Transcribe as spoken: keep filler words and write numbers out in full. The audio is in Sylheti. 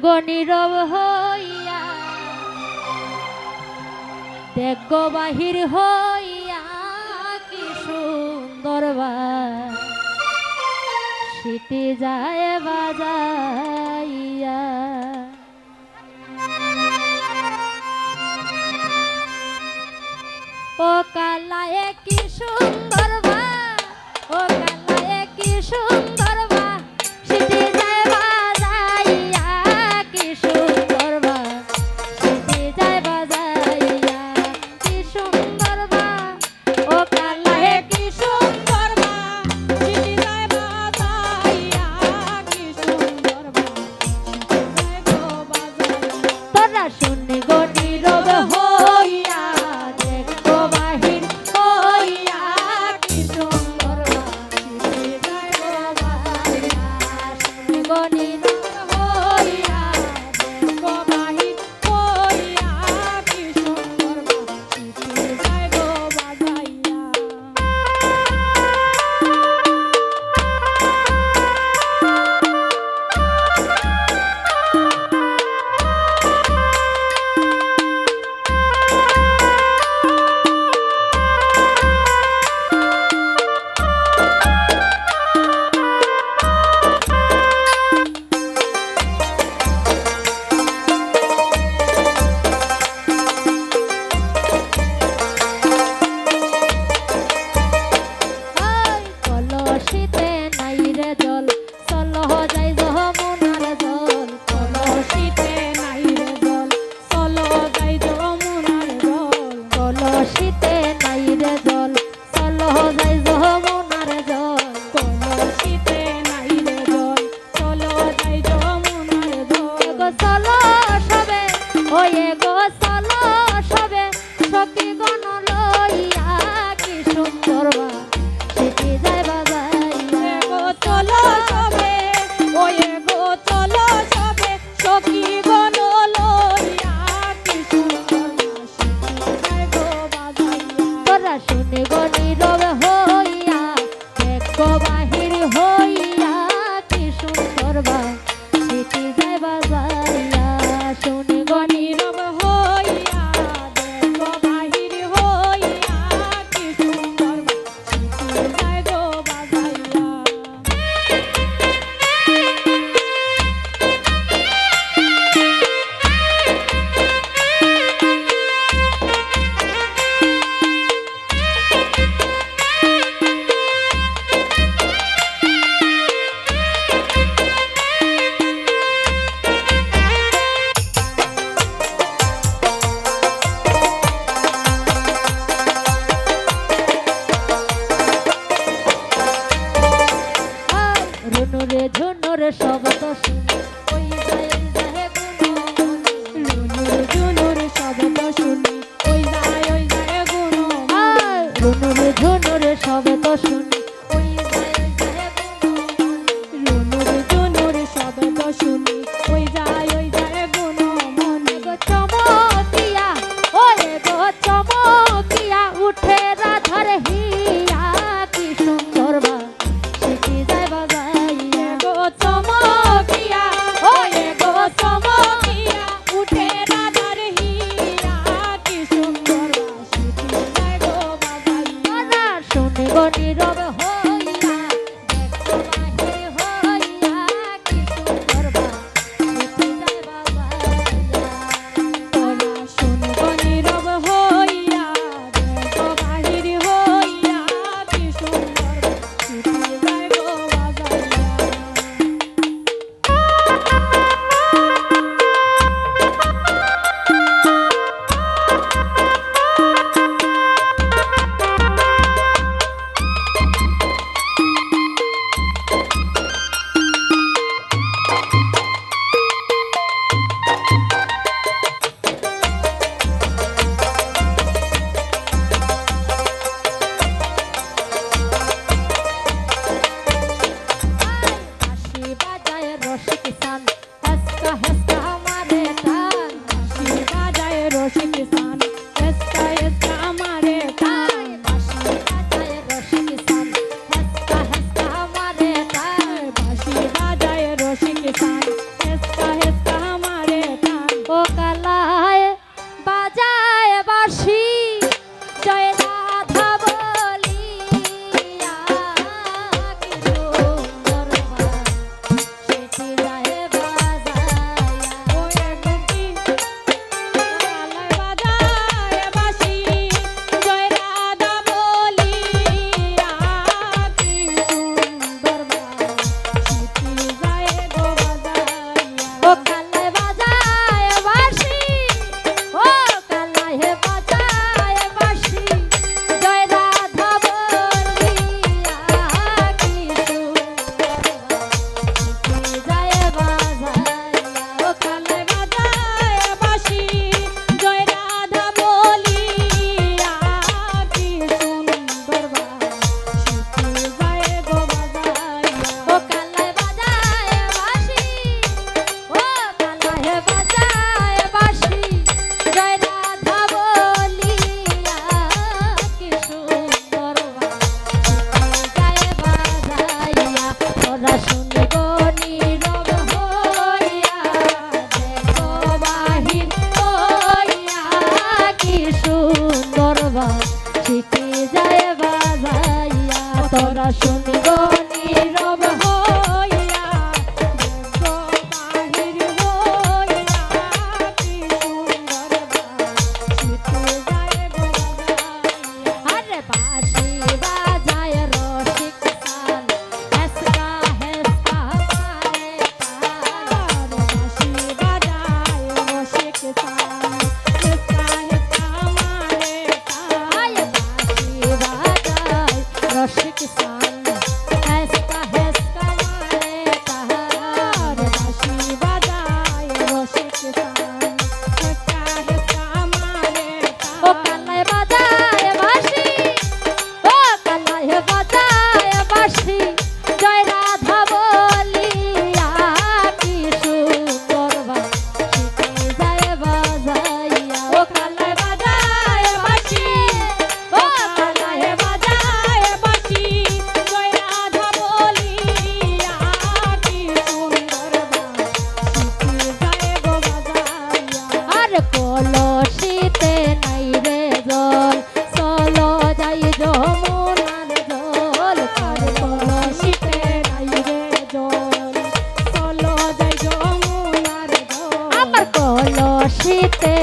গো নীরব হইয়া, দেখ গো বাহির হইয়া, কি সুন্দর বা সিটি যায় বাজাইয়া। ও কালায় কি সুন্দর বা, ও কালায় কি সুন্দর বা, সিটি যায় বাজাইয়া, কি সুন্দর বা, সিটি যায় বাজাইয়া, কি সুন্দর বা। ও কালায় কি সুন্দর বা, সিটি যায় বাজাইয়া, কি সুন্দর বা, সিটি যায় গো বাজাইয়া। তোরা শুন গো নীরব হইয়া, দেখ গো বাহির হইয়া, কি সুন্দর বা, সিটি যায় গো বাজাইয়া। শুন গো নীরব হইয়া, দেখ গো বাহির হইয়া, কি সুন্দর বা, সিটি যায় গো বাজাইয়া। কলসিতে নাই রে জল, চলো যাই যমুনার জল। কলসিতে নাই রে জল, চলো যাই যমুনার জল। কলসিতে নাই রে জল, চলো যাই যমুনার জল। কলসিতে নাই রে জল, চলো যাই যমুনার জল। এগো চলো সবে, ও এগো চলো সবে, সখীগণ লইয়া কি সুন্দর বা সিটি যায় বাজাইয়া। এগো চলো সবে, ও এগো চলো সবে, সখীগণ লইয়া কি সুন্দর বা সিটি যায় গো বাজাইয়া। তোরা শুন গো নীরব হইয়া, দেখ গো বাহির হইয়া, কি সুন্দর বা সিটি যায় বাজাইয়া। শুন গো নীরব হইয়া, দেখ গো বাহির হইয়া, কি সুন্দর বা সিটি যায় গো বাজাইয়া। বাজায় বাঁশি, জয় রাধা বলিয়া, কি সুন্দর বাঁশি যায় বাজাইয়া। তোরা শুনগো নীরব হইয়া, দেখো বাহির হইয়া, কি সুন্দর বাঁশি যায় বাজাইয়া। তোরা শুনগো নীরব হইয়া, দেখো বাহির হইয়া, কি সুন্দর বাঁশি যায় বাজাইয়া। আরে বাঁশি বাজায় রসিক সান, হেসকা হেসকা মারে তাল। আরে বাঁশি বাজায় রসিক সান, হেসকা হেসকা মারে তাল। আরে বাঁশি বাজায় রসিক সান, হেসকা হেসকা মারে তাল। বাঁশি বাজায় রসিক সান, হেসকা হেসকা মারে তাল। ও কানায় বাজায় বাঁশি, ও কানায় বাজায় বাঁশি, জয় রাধা বলিয়া, কি সুন্দর বাঁশি যায় বাজাইয়া। ও কানায় বাজায় বাঁশি, ও কানায় বাজায় বাঁশি, জয় রাধা বলিয়া, কি সুন্দর বাঁশি যায় বাজাইয়া। আর কলসিতে নাই রে জল, চলো যাই যমুনার জল। আর কলসিতে নাই রে জল, চলো যাই যমুনার জল। আমার কলসিতে